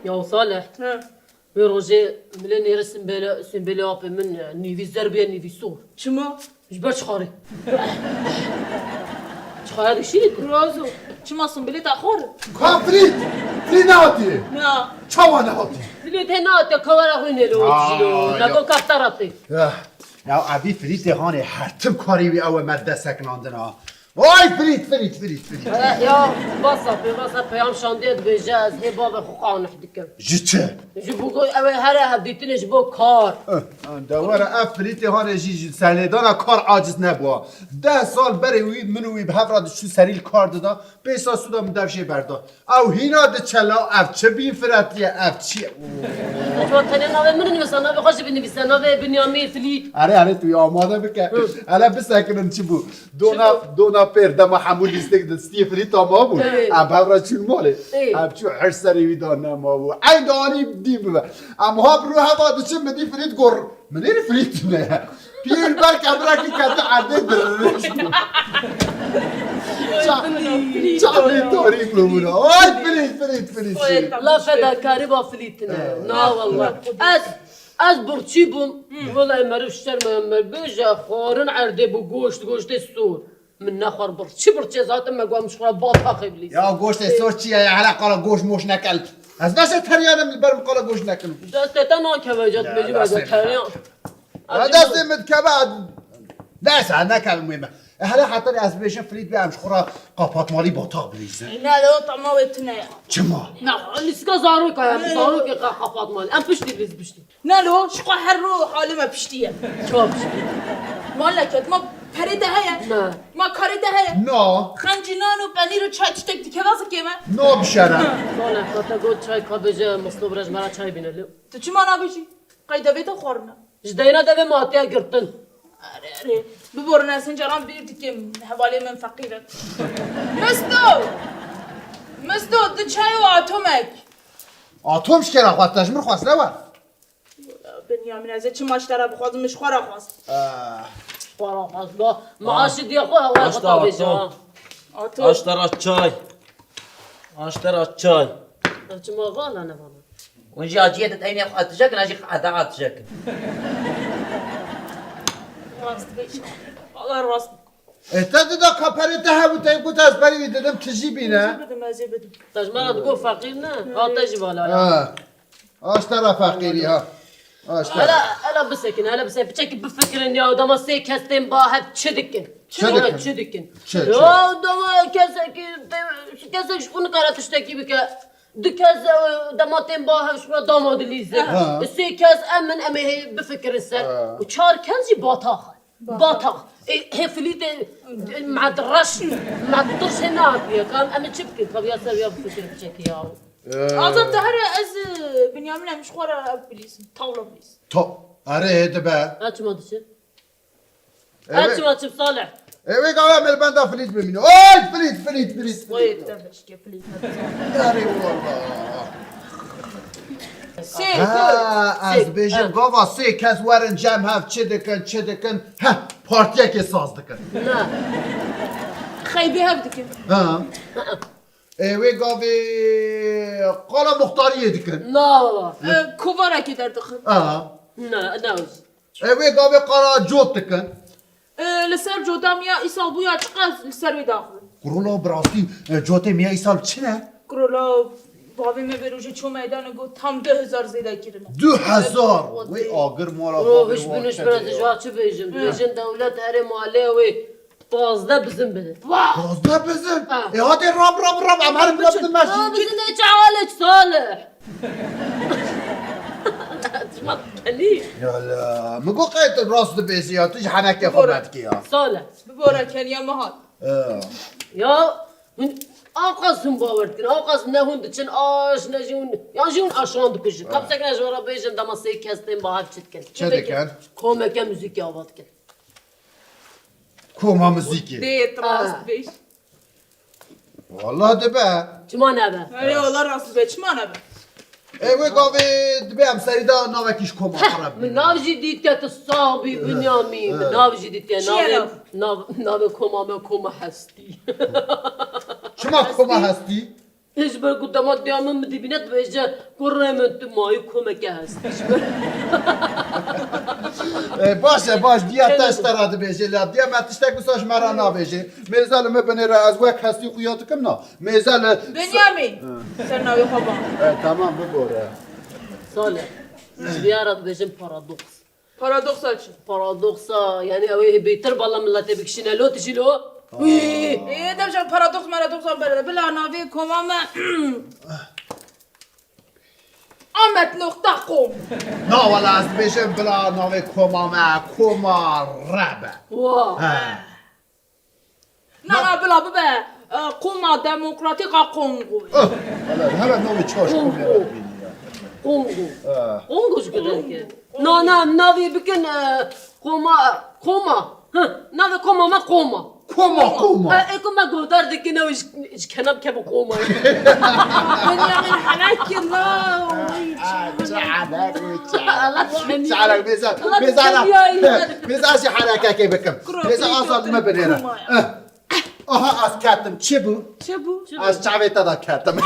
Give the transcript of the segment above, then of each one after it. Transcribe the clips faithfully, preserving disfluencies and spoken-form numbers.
Ya Salih, He. Wê rojê milê nêrê simbêlê, simbêlê apê min, e, nîvî zer bûye, nîvî sor. Çima? Ji ber çixarê. Çixarê dişînî ku? Rozo, çima simbêlê te xor? Ka Frîd! Frîd nehatiye! Na. Çawa nehatiye? Dilê te nehatiye, kawera xwînê li Ay, we dijî ya. Lego kaftara tê. Ya, ya evî Frîdê hanê her tim karî wî ew e me dest sekinandin ha. Vay Frîd, Frîd, Frîd, Frîd. Eh, ya, basa pê, basa peyam şandiye dibêje, ez hê bavê xwe qanih dikim. Ji çi? Ji bo ku ew ê here hevdîtinê ji bo kar. Eh, de were ev Frîdê hanê jî ji serlêdana kar aciz nebûa. Deh sal berê wî min û wî bi hev re diçû serî li kar dida, pêsa sûda min dev jê berda. Ew hîna diçe la, ev çi bîn firetiye, ev çi ye? Çawa tenê navê min nivîsa, navê xwe jî binivîse, navê Binyamîn Filî. Erê, erê, tu yê amade bike. Hı. Hele bisekinin çi bû? Dona, Çi bû? Dona pêr dema hemû lîstek di stiyê Filî tamam bû. Evet. Em hev re çûn malê. Evet. Em çû her serê wî da nema bû. Eyn de anî dî bibe. Em ha bi rû heva diçin min dî Filî gor. Min ê Filî tune. Piyê li ber kebrekî kete erdê diririş bû. Çaxê tarî bû bûna. Ay Filî, Filî, Filî, Filî. La fedakarî ba Filî tune. Evet. Na wallah. Ez, ez birçî bûm. Wela meriv şerm me bêje, xwarin erdê bû, goşt, goştê sor. Min nexwar birçî, birçî ez hatim me got, em ji xwe re bataxê bilîzin. Ya goştê sor çi ye ya? Hele qala goş moş nekel. Ez neşe teriyanim li ber min qala goş nekin. Destê te nakeve, ca Ya, dibêjim ez destê teriyan. Ya destê min dikeve, neyse, nekevim wê me. E, hele heta ez bêjim Filî dibê em ji xwe re qapatmalî batax bilîzin. Ne, o tamam wê tune ye. Çima? Na, lîstika zarok e, zarokê qapatmalî. Em piştî bilîz piştî. Nalo, ji xwe her ro halê me piştî ye. Çawa piştî? Maleke, ma perê te heye? Ne. Ma karê te heye? Na. Xencî nan û penîr û çay tiştek dikeve zikê me? Na bişere. Bana, ka te got çay ka bêje, Misto bira ji me re çay bîne lê. Tu çima nabêjî? Qey devê te xwarine? Ji deyna devê me hatiye girtin. Erê, erê. Biborin ez hin caran bîr dikim, hevalê min feqîr e. Misto! Misto, du çay û atomek. Atom ji kê re xwest, te ji min xwest, ne we? Binyamîn, ez ê çima ji te re bixwazim, min ji xwe re xwest. Ah. Xwe re xwest, ba. Ma Ah. aşi diye xwe, hewa xwe Aşta ta bêje, atom. ha. Atom. Aşta ra çay. Aşta ra çay. Ev çima vala ne vala? Hûn jî aciyê diteynê xwe etijekin, ez jî xwe etijekin. Rast bêje. Valla rast. E, te dida ka perê te hebû, te got ez perê wî didim, tu jî bîne. Ez ê bidim, ez ê bidim. Te ji me re digot feqîr ne? Ha, te jî vala ya. Ha. Aşta ra feqîrî ha. Aşta. Hele, hele bisekin, hele bisekin. Piçekî bifikirin ya, dema sê kes tên ba hev çi dikin? Çi dikin? Çi dikin? Çi, çi? Ya, dema kesekî, te-, kesek ji xwe nikare tiştekî bike. Du kes, e, dema tên ba hev ji xwe dama dilîzin. Ha. Sê kes em in, em ê hê bifikirin ser. Ha. Û çar kes jî batax in. Batax. Batax. Ê, hê filîtê, e, me reş, me dirş hê nehatiye. Ka em, em ê çi bikin? Ka ya ser ya bifikirin piçekî ya. Ee. Azad, te here ez, e, Binyamîn em ji xwe re ev bilîzin, tawla bilîzin. To, erê, dibe. Ha, çima diçin? Ê, Ha, wê, çima çim Salih? Ê, wê gava em li benda filît bimînin. Oy, filît, filît, filît, filît. Oy, te beşke filît. Erê, wallah. Sê, Ha, sê, ez bêjim, ha. Gava sê kes werin cem hev çi dikin, çi dikin. Heh, partiyekê saz dikin. Na. Xeybê hev dikin. Ha. Ha. Ê, wê gavê qala muxtariyê dikin. Na, baba. E, kovarekê derdixin. Aha. Na, na. Ê, wê gavê qala cot dikin. E, li ser cota miya îsal bûya çiqas li ser wê daxivin. Kurola bi rastî, e, cotê miya îsal çi ne? Kurola bavê me vê rojê ço meydanê got tam du hezar zêde kirine. Du hezar? Wê agir mala bavê wa çi bêjin? Dibêjin dewlet erê malê wê. Pazdeh bizin bide. Wah! Pazdeh bizin? Ha. E, hadi rab, rab, rab, em herin bile bizin, bizin, bizin de çi halek Salih? Çima tenî? Ya la, min got qey tu rast dibêjî ya, tu ji henekê xwe Bibore. Medikî ya. Salih. Bibore keniya min hat. E. Ya, hûn, awqas hûn bawer dikin, awqas ne hûn diçin aş, ne jî hûn, ya jî hûn aşan dikujin. E. Kapsek ne ji we re bêjin, dema sê kes tên ba hev çi dikin? Çi dikin? Komeke muzîkê ava dikin. Koma muzîkê. Dê, tu rast Ha. bêj. Wallah dibe. Çima nebe? Erê, wallah rast dibe, çima nebe? Ê, wê gavê dibe em serî da navekî ji koma Heh, xwe re min bînin. Nav jî dîtiye tu sax bî, Binyamîn. Min Heh. Nav jî dîtiye. Çi ye Navê, nav? Nav, navê koma me koma hestî. Çima koma hestî? Ji ber ku dema diya min min dibîne dibêje, kurê min tu mayî komeke hestî ji ber. E, baş e, baş, diya te ji te re dibêje, la diya me tiştek wisa ji me re nabêje. Mêze li min binêre, ez wek hestî xuya dikim na. Mêze li Benyamîn, ser navê xwe ba. E, tamam, bibore. Salih, ji vê re dibêjin paradoks. Paradoksa çi? Paradoksa, yani ew ê bêtir bala miletê bikişîne lo, tu jî lo. Wî. Ê, dev jan paradoks maradoks an bere. Bila navê koma me Ahmet nokta com. Na wala ez dibêjim bila navê koma me koma re be. Wa. He. Na, na, bila bibe, e, Koma Demokratîk a Kongo. Oh, hele, hele navê çaş Kongo. Kongo. Kongo. Eh. Kongo ji kudar ke. Na, na, navê bikin, e, Koma, Koma. Hı, navê Koma me Koma. Koma, Koma. E, e, Koma guhdar dikin, ew ji, ji kenam kebo Koma. Benyamin helak kir la. Ah, çi helak, çi helak. Allah seni. Çi helak, bêza, Allah bêza seni la. Ya, ya. Bêza jî helakekê bikim. Kuro, bêza kuro, azad kuro, me binêre. Koma ya. Eh. Aha, ez ketim. Çi bû? Çi bû? Ez çavê te de ketim.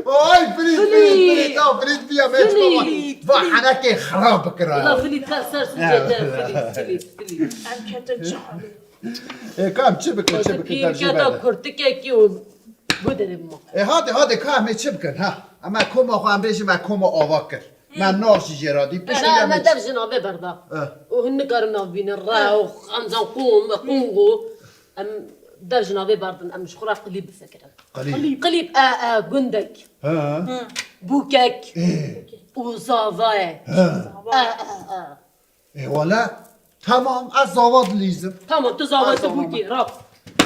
Oy, Filît, Filît, Filît, Filît, ah, Filît, biya me çi baba. Filît, va Filît. Henekê xirab bikira. Ulan Filît, ka ser sucê te, Filît, Filît, Filît. Em ketin çavê. E, kam çi bikin, çi bikin, pîrketa dercî berde. Kurtikekî û guderê ma. E, hadi, hadi, ka em ê çi bikin, ha? Em e koma xwe, em bêjin, me koma ava kir. Me naş jî jê re dî, piştî ne, me me dev ji navê berda. Eh. Û hûn nikarin nav bînin, re û emzan qûm, qûngo. Em dev ji navê berdin, em ji xwe re qilîb bifikirin. Qilîb. Qilîb, e, e, gundek. He. Bûkek. Ê. Û zava ye. He. E, e, e. Ê, wele, tamam, ez zava dilîzim. Tamam, tu zava, ez tu zava bûkî, rab.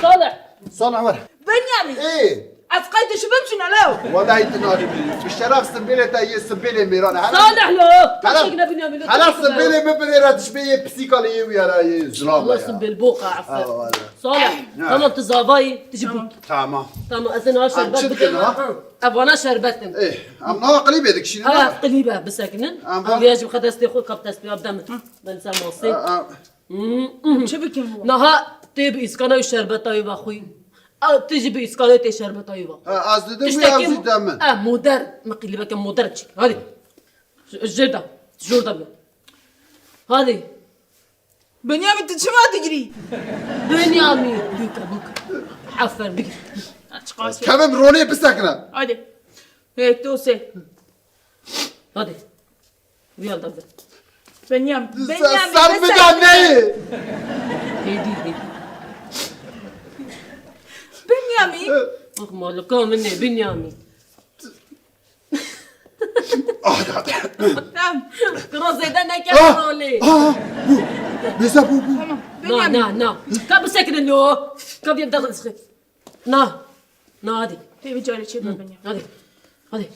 Salih. Salih, were. Benyamîn. Ê. Ez qey dişibim çi ne lew? Wele, tu nadibî. Bi şeref simbêlê te yê simbêlê mêran e. Hele Salih lo. Hele, Teşekkür Benyamîn lo. Hele simbêlê min binêre dişibê yê pisîka lê yê wiyara yê zilam. Allah ya. Simbêl boqa, aferin. Ha, wele. Salih. Ha. Tamam, tu zavayî, tu jî bûk. Tamam. Tamam, ez ê niha şerbet bikim. Em çi dikin, ha? Ha. Ev vana şerbet in. Eh, em niha qilîbê dikişînin, ha, ha? Qilîbe bisekinin. Em va- Em vêya jî bixe destê xwe, kap destpêya bide min. Hı. Ben sen masê. A, a. Hmm, hmm. Çi bikim bu? Niha tê bi îskana û şerbeta wî vexwî. A, tu jî bi îskana tê şerbeta wî vexwî. Ha, ez didim wî, tiştekî ev jî de min. E, modern. Min qilîbeke modern çik. Hadi. J-, jêr de. Jor de min. Hadi. Benyamîn, tu çima digirî? Benyamîn, bûke, bûke. Aferin, bigir. Kevin, ronê bisekine. Hadi. Yek, du, sê. Hadi. Viyan da be. Benyamîn, se-, Benyamîn, ser bisekine. Bida neyê. Hêdî, hêdî. Benyamîn. Bak, malika min ê, Benyamîn. Ah, da, da. Tamam. Kuro zêde neke rolê. Ah, bu. Bêza bu, bu. Tamam. Na, Benyamîn. Na, na. Ka bisekine lo. Ka biyem daxil sıkı. Na. Na, hadi. Tê bir carê çê bibin ya. Hadi. Hadi.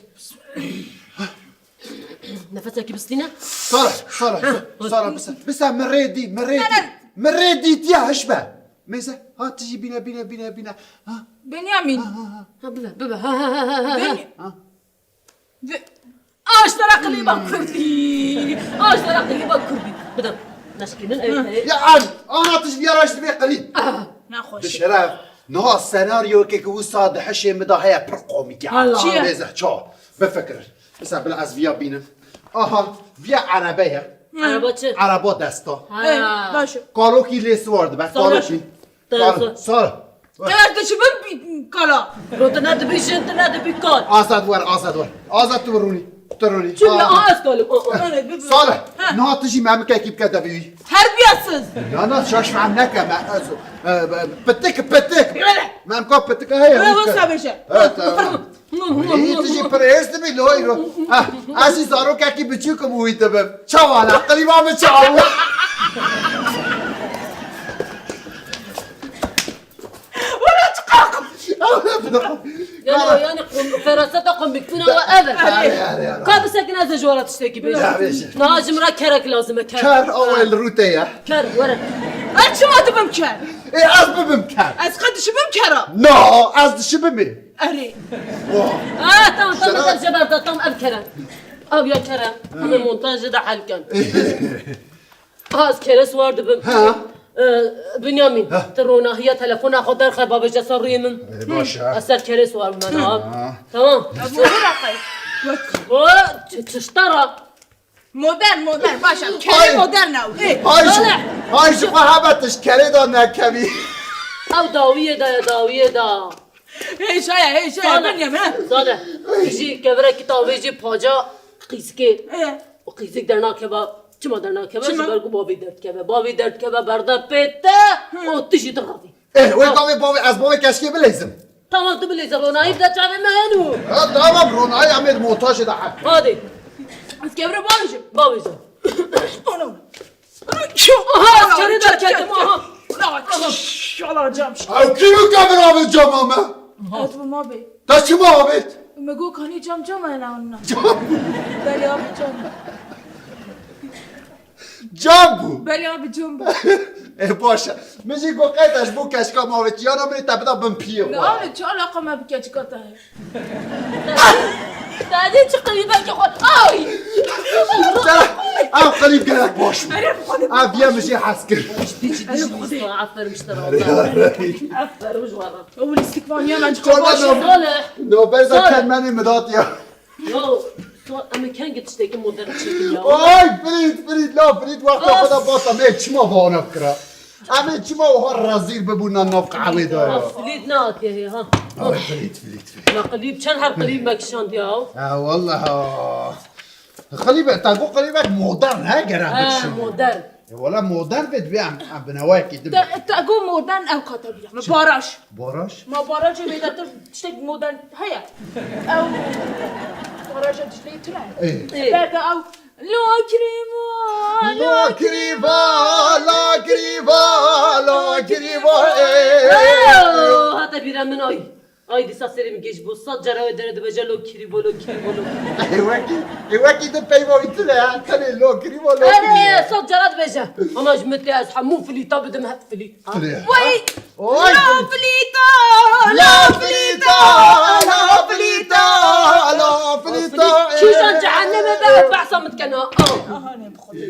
Nefesekî bistîne. Sara, Sara, ha, Sara, hadi. Bisa, bisa, mi rê dî, mi rê dî. Ne, ne? Mi rê dî tiya hiş be. Mêze, ha, tu jî bîne, bîne, bîne, bîne. Ha. Benyamîn. Ha, ha, ha. Ha, bibe, bibe. Ha, ha, ha, ha, ha. Beny- Ha. Ve- Aştara qilîba kurdî. Aştara qilîba kurdî. Bidem. Neşkînin, ev, ev. Ya an, ana tu ji vîya raşt dibê qilîb. Ah. Nexweş. Bi şeref. Niha senaryokê ku wisa di hişê min de heye pir komîk e. Hala. Çi ye? Mêze, ça. Bifikir. Mesela bila ez vîya bînim. Aha, vîya erebe ye. Hı. Ereba çi? Ereba desta. Ha. He, baş e. Kalokî lê siwar dibe. Sağ ol. Kalokî. Tamam, sor. Qeler dişibim kala. Ro tu nedibî jin, tu nedibî kal. Azad wer, Azad wer. Azad tu rûnî. Tu rûnî. Çi ya, aha, ez kalim. Aa, aa. Salih, ha, niha tu jî memikekî bike devî wî. Terbiyesiz. Na, na, şaş fehm neke me. Ez, e, e, pitik, pitik. Öyle. Memka pitik heye. Öyle wî olsa ke. Beşe. Evet, tamam. Wî tu jî pir hêrs dibî, loy ro. Ha, ez jî zarokekî biçûk im wî dibim. Çawa la, qilîba min çawa? Wala çiqaq. Yani, yani, qum-, feraseta qumbiktuna wa ev e. Are, are, are. Ka bisekin ez ê ji wara tiştekî bêjim. Ya, bêje. Niha ji min re kerek lazim e, ker. Ker, awa li rû te ye. Ker, were. Ez çima dibim ker? Ê, ez bibim ker. Ez qe dişibim kera. Na, ez dişibim ê. Erê. Oh. Ah, tamam, tamam, tamam, tamam, ev kere. Ev ya kere. Hı. Hemen montajı da halken. Ah, ez kere swar dibim. Ha. Ee, Bünyamin, Ha. tu ronahiya telefona xwe derxe, babê je ser rûyê min. Ee, baş e. Ez ser kerê siwar bûme niha. Ha. Tamam. Ev moder e qey? O, ç-, çişta ra. Moder, moder, baş e. Kerê Ay. Moder ne? Ê, Ay ji, Salih. Ay ji xwe hebe tişt kerê de nekevî. Ew dawiyê de ye, dawiyê de. Hêşa ye, hêşa ye, Salih. Bünyamin, ha? Salih. Jî kevirekî tavê jî paca qîzikê. Ee. O qîzik dernakeve, çima dernakeve? Çima? Ji ber ku bavê derdkeve. Bavê derdkeve berde pê te, Hı. O tu jî diravî. Eh, wê Ha. Bavê, bavê, ez bavê keşkê bileyzim. Tamam, tu bileyze, ronayî bide çavê me henu. Ha, tamam, ronayî em ê di montajê de hef. Hadi. Ez kevre bavêjim. Bavêje. Onu. Aha, kerê derketim, aha. Şala cam. Ew kî bi kevir avê cama me? Ez bu ma bê. Te çima avêt? Me got kanî cam cam e, ne onunla. Cam. Belê abi cam. Cam bû. Belê abi cam bû. E, baş e. Min jî got qey te ji bo keçika me avêt. Yana min ê te bida bin piyê xwe. Ne abi, çi alaqa me bi keçika te heye? Te dî çi qilîbekê xwe. Ay! Ew qilîb gelek baş bû. Ev ye min jê hez kir. Cidî cidî ji lîsta. Aferin ji te re. Aferin ji we re. Ew lîstik van ya, ben Çorba çikolata no-, Salih. Nobel de Salih. Kelmenê min dat ya. Yo, to em ê kengî tiştekî modern çêkin ya. Ay, Frîd, Frîd, la Frîd, wexta xwe de bata me çima vana kira? Em ê çima wiha rezîl bibûna nav qehwê de ya? Frîd ne hatiye hê, ha. Ay, Frîd, Frîd, Frîd. La qilîb, çend her qilîb me kişandiya. Ha, wallah, ha. Qilîbe, te got qilîbek modern he, gerek He, bikişin. Modern. E, wala modern be, divê em, em binewayekî din. Te, te got modern, ew kata bîra. Me baraj. Baraj? Ma barajê wê de tu tiştek modern heye. Ew baraja Dicleyê tune. Ê. Ê. Berde ew, Lokriva, Lokriva, Lokriva, Lokriva, ê. Oh, hate bîra min ay. Ay, dîsa serê min gêj bû. Sed cara wê dere dibêje, lo kirî bo, lo kirî bo, lo kirî bo. Ê, wekî, ê, wekî din peyva wî tune ya. Tenê lo kirî bo, lo kirî bo. Erê, sed cara dibêje. Ama ji min tê ez hemû flîta bidim, hep flît. Ha? Flît. Wey! Oy, lo flît. Flîta, lo flîta, lo flîta, lo flîta. Kîjan cehenneme be, behsa min dikena. Aha, ne bu kadar.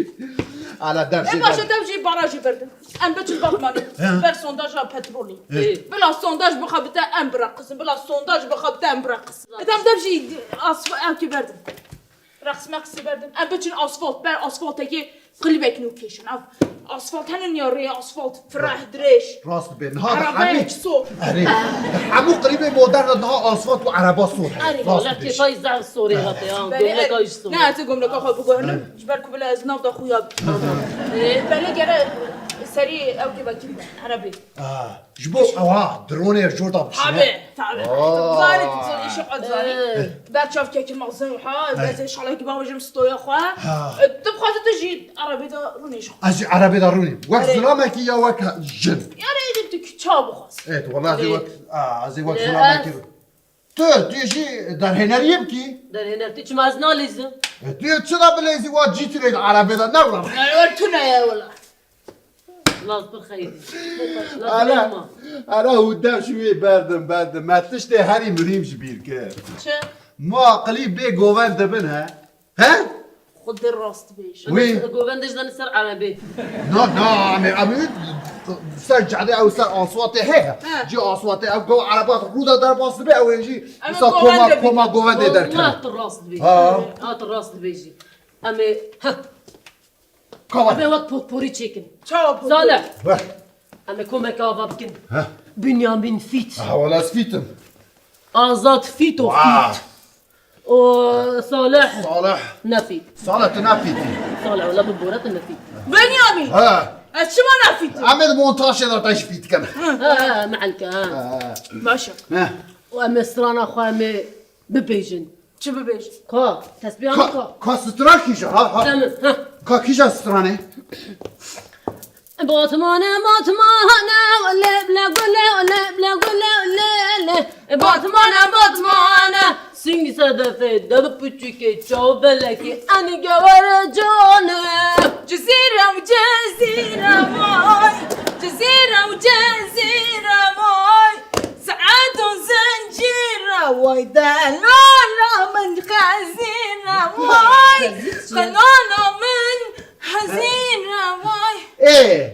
Ala dev E, şey baş e, dev jî barajî berdim. Em biçin Batmanê. He. Ber sondaja petrolê. He. Bila sondaj bixebite em bireqisin. Bila sondaj bixebite em bireqisin. Edem dev jî asf-, ew kî berdim. Reqs meqsî berdim. Em biçin asfalt. Ber asfaltekê qilîbek nû kêşin. Ev asfalt henin ya rê asfalt. Fireh dirêj. Rast dibê. Niha Arabeyek hemî sor. Erê. Hemû qilîbê modern de niha asfalt û ereba sor heye. Erê. Rast dibê. Kêfayî zehf sorê hate ya. Belê, gomleka jî sor. Ne, ez ê gomleka xwe biguherim. Ji ber ku bila ez nav de xuya bim. Ee, belê gere serî ew kê vekî erebê. Ah, ji bo ewa, dronê jor da bişine. Tabi, tabi. Aa. Zanî tu zanî, şiq zanî. Ee. Ber çavkekî mazin ha, Ay. Ez ê şalekî bavajim stoya xwe. Ha. E, tu bixwaze tu jî erebê de rûnê şiq. Ez jî erebê de rûnî. Wek Erê. Zilamekî ya wek jin. Yani êdî tu çawa bixwaz. Evet, wala ez ê Erê. Wek, a, ez ê wek Erê, zilamekî ez rû-, Tu, tu jî derhêneriyê bikî? Derhêner, tu çima ez nalîzim? E, tu yê çi de bileyzî, wa cî tune di erebê de, ne wila? Ne, wala tu ne ye, wala. Laz bir xeyr. Laz Ana, bir ma. Ana hû dev ji wê berdim, berdim. Me tiştê herî muhîm ji bîr kir. Çi? Ma aqilî bê govend dibin he? He? Xwedê rast bêje. Wî. Govendê ji dane ser erebê. Na, na, em ê, em ê ser cadê ew ser asfaltê heye. He. Cî asfaltê ew gava ereba rû de derbas dibe ew ê jî. Em ê wisa govend koma, de koma bînin. Govendê derkeve. Wallah tu rast dibêjî. Ha. Ha, tu rast dibêjî. Em ê, heh. Kava. Em ê wek potporî çêkin. Çawa potporî? Salih. Weh. Em ê komeke ava bikin. Heh. Bünyamin fît. Ha, wala ez fît im. Azad fît û Wah. Fît. O Salih. Salih. Ne fît. Salih, tu ne fît î. Salih, wala bi bore tu ne fît. Bünyamin. Ha. Ez çima ne fît im? Em ê di montajê de te jî fît dikin. Ha, meelke, ha. Ha. Baş e. Ha. Û em ê strana xwe em ê bibêjin. Çi bibêjin? Ka, tesbîha min ka. Ka stran kîja, ha, ha. Demir, ha. Ka kîja stranê? Batmane, Batmane, lê ble gule, lê ble gule, lê lê. Batmane, Batmane, sîng sedefê, dev piçûkê, çav belekê, en gewere cane. Cizîre û Cezîre vay, Cizîre û Cezîre vay. Saet û zincîre vay, delala min xezîne vay, qenana min hezîne vay. Ê,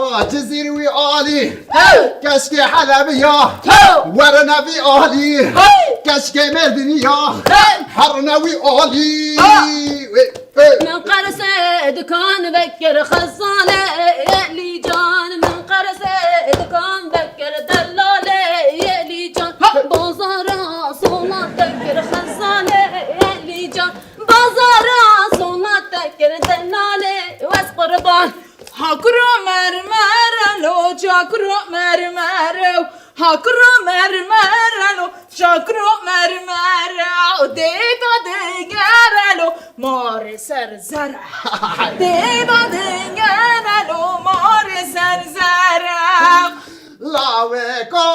Cizîr wî alî. Hey! Keşkê Helebî ya. Hey! Werine vî alî. Hey! Keşkê Mêrdînî ya. Hey! Herine wî alî. Ha! Wê, hey! Min qerse dikan vekir xezalê Elî can, min qerse dikan vekir delalê Elî can. Ha! Bazara solat dekir xezalê Elî can. Bazara solat dekir delalê wes qurban. Ha kuro mermere lo, ça kuro mermere, ha kuro mermere lo, ça kuro mermere, dêda dêgere lo, marê ser zere. Dêda dêgere lo, marê ser zere. Lawê ko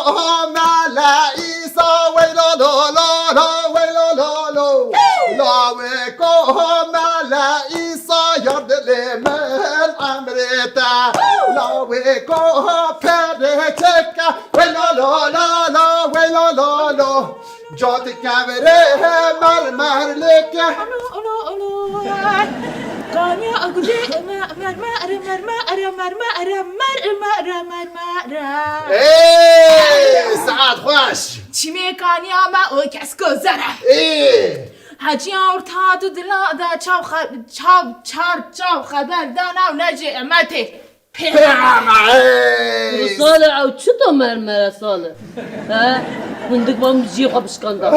mele Îsa, wey lo lo lo lo, wey lo lo lo. Lawê ko mele Îsa, yar dilê min emrê te. Lawê ko perê çeke, wey lo lo lo lo, wey lo lo lo. Cotî kevirê mermer lêke. Alo, alo, alo, ay. Kaniya agudê, me-, mermer, mermer, mermer, mermer, mermer. Ê, saet xweş. Çimê kaniya me o kesko zere. Ê. Heciya orta tu dila da çav xe-, çav, çar çav xeber dana û necê emetê. Pêxemê! Salih, ew çi to mermere Salih? He? Hundik mam jiyê xwe bişkanda.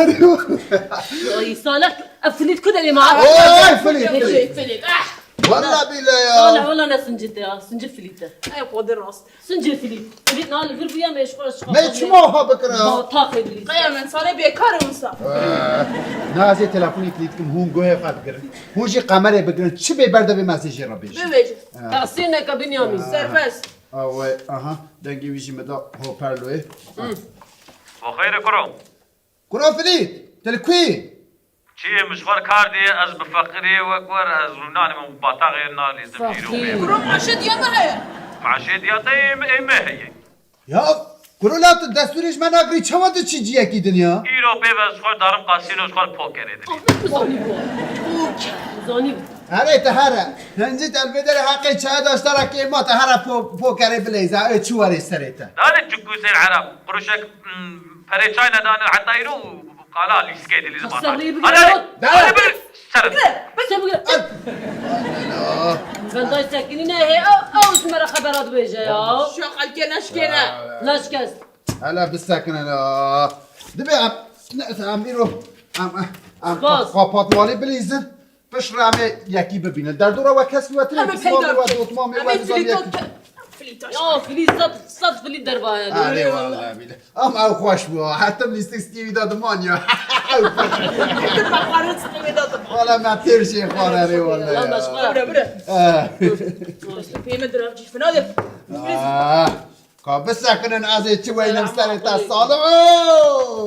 Ay Salih, ev filît ku derê ma? Oy, filît, filît. Filît, filît, ah! Walla bîle ya. Salih, walla ne sincî te ya, sincî filît e. Ay, xwedê rast. Sincî filît. Filît na li vir bûye me ji xwe re şixa. Me çima ha bikira? Ba taxê bilî. Qeya min sare bêkar e wisa. Ee, na ez ê telefonê kilît kim, hûn guhê xwe bigirin. Hûn jî qemerê bigirin, çi bê berdevê me ez ê jê re bêjim. Bibêje. Tesîr neke Binyamîn. Serbest. Awê, aha, dengê wî jî min da hoparloyê. Bo xeyr e kuro. Kuro Filît, tu li ku yî? Çi yê min ji xwe re kar dê, ez bi feqirê wek we re, ez rûnanê min bataxê nalîzim jî rû bê. Kuro maşê diya me heye. Maşê diya te ê me, ê me heye. Ya, kuro la tu destûrê ji me nagirî, çawa tu çi ciyekî din ya? Îro pê ve ji xwe darim qasîno ji xwe re pokerê didî. Ahmet mi zanî bû? Poker. Zanî bû. Herê te here. Hincî te li vê derê heqê çaya daştarakê ma te here po-, pokerê bileyza, ê çi werê serê te. Dane çikû Husên Erab, quruşek, mm, perê çay nedane heta îro qala lîskê dilî ziman. Hadi, hadi, hadi bir. Serê. Bigire, bigire. Bendayê sekinî ne hê, ew, ew ji me re xebera dibêje ya. Şu xelkê neşkêne. Neşkest. Hele bisekine la. Dibe em, ne, em îro, em, em, Spas. Xapatmalî bilîzin. Piştre em ê yekî bibînin. Derdora we kes li we tune, Em ê pismamê peyda we, bikin. Dotmamê Em we, ê nizam filîto yekî. Te-, filîto. Ya, filî sed, sed filî derbaye. Erê wala bile. Ama ew xweş bû. Hetim lîstik stîvî da diman ya. Ew xweş. Hetim me xwarin stîvî da diman. Wala me têr jê xwar erê wala ya. Bire, bire. Eh. Pê me dirav cî fina de. Ah. Ka bisekinin ez ê çi weynim serê te Salih.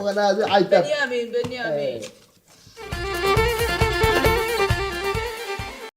Wala ez ê ayte. Benyamîn, Benyamîn. Eh.